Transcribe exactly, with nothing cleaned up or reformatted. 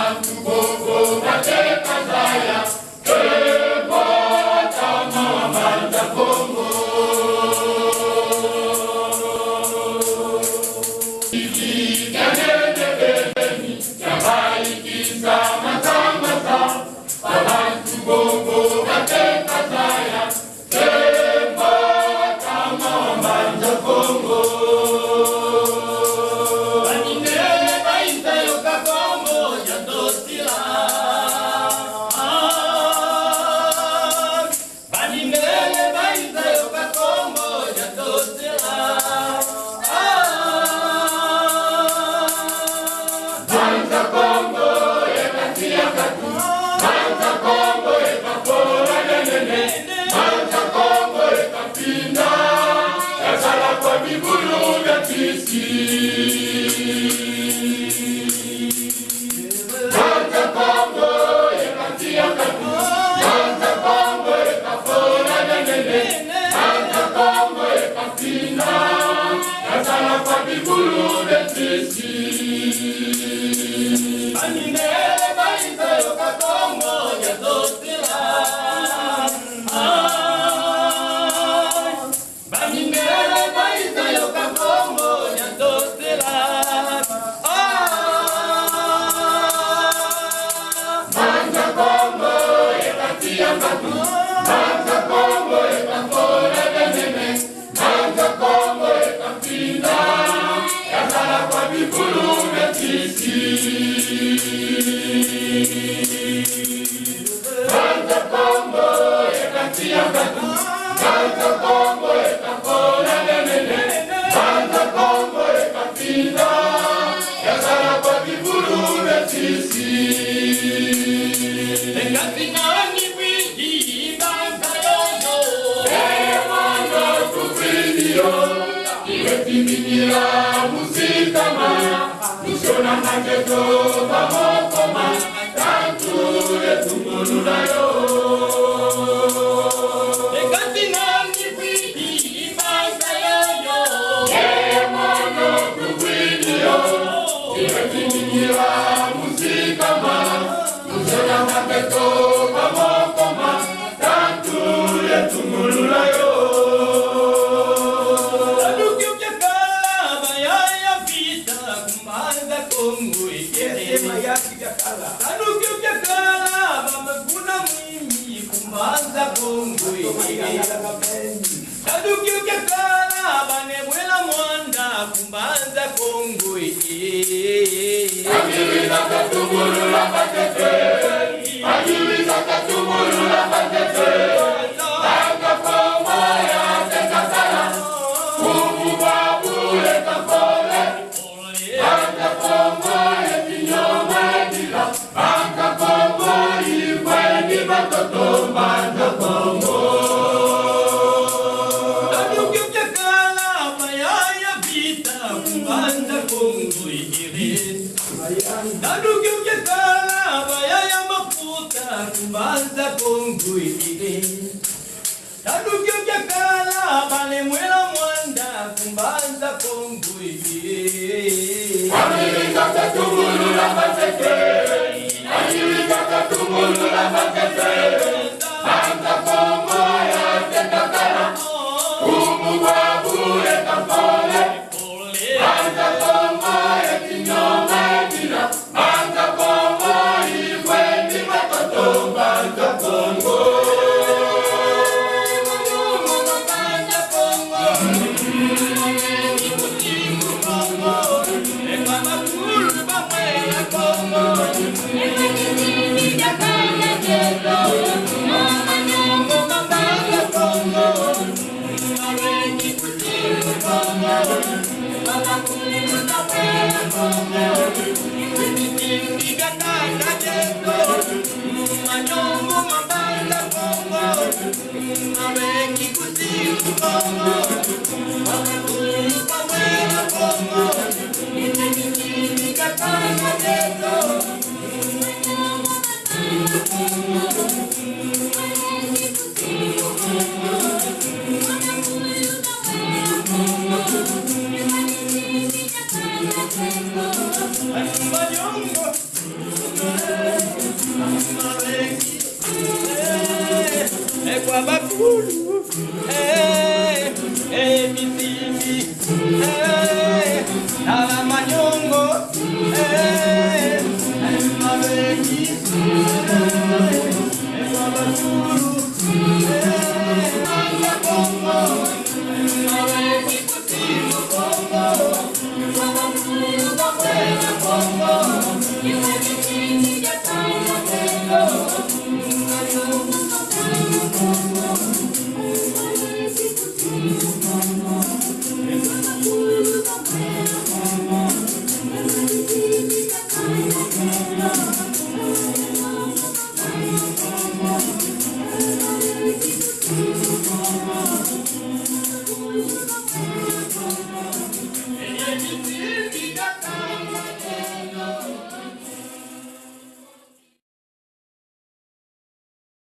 Bantu bobo bateka zaya, e mbote ya mama Mbanza Kongo. Ikita nene beni, ya bayi kisa makamasa, ba bantu bobo bateka zaya, Tembo tama Mbanza Kongo. Bamindele bayiza yoka Kongo dia Ntotila. Ah, bamindele bayiza yoka Kongo dia Ntotila. Ah, Mbanza Kongo ye kati ya katu, Mbanza Kongo ye kapola nene, Mbanza Kongo ye kapinda, ya sala kwa bibulu bia kisi. Mbanza Kongo ye kati ya katu, Mbanza Kongo ye kapola nene, Mbanza Kongo ye kapinda, ya sala kwa bibulu bia kisi. Bamindele bayiza yoka Kongo dia Ntotila. Ah, bamindele bayiza yoka Kongo dia Ntotila. Ah, Mbanza Kongo ye kati ya katu, Mbanza Kongo ye kapola nene, Mbanza Kongo ye kapinda, ya sala kwa bibulu bia kisi. Mbanza Kongo ye kati ya katu, Mbanza Kongo ye kapola nene, Mbanza Kongo ye kapinda, ya sala kwa bibulu bia kisi. E ngati nani widi Mbanza yoyo? E mwana tufwidi yo, i weti mingira mu sikama, mu siona maketo ba moko ma, tantu ye tungulula yo. E ngati nani widi Mbanza yoyo? E mwana tufwidi yo, i weti mingira mu sikama, mu siona maketo ba moko ma, tantu ye tungulula yo. Tadu kiokio kiakala bayaya vita ku Mbanza Kongo e. Tadu kiokio kiakala ba mavuna mwini ku Mbanza Kongo e. Tadu kiokio kiakala bane mwela mwanda ku Mbanza Kongo e. Angiwisa katungulula batete, angiwisa katungulula batete. Mbanza Kongo ya tekatala, kumu babu ye kapole. Mbanza Kongo ye kinyoma ye bila. Mbanza Kongo i kwendi batoto, Mbanza Kongo. Tadu kiokio kiakala bayaya vita ku Mbanza Kongo e. Tadu kiokio kiakala bayaya mafuta ku Mbanza Kongo e. Tadu kiokio kiakala bane mwela mwanda ku Mbanza Kongo e. Angiwisa katungulula batete, angiwisa katungulula batete. Mbanza Kongo ya tekatala, kumu babu ye kapole. Mbanza Kongo ye kinyoma ye bila. Mbanza Kongo i kwendi batoto, Mbanza Kongo. Eh, eh, Bitimi, eh, Tala Manyongo, eh, eh, Mabeki, eh, eh, Babaturu, eh, Nanga Kongo, eh, Mabeki Kutimo Kongo, Babaturu Bakwela Kongo, eh, eh, Bitimi Jatanga Kongo.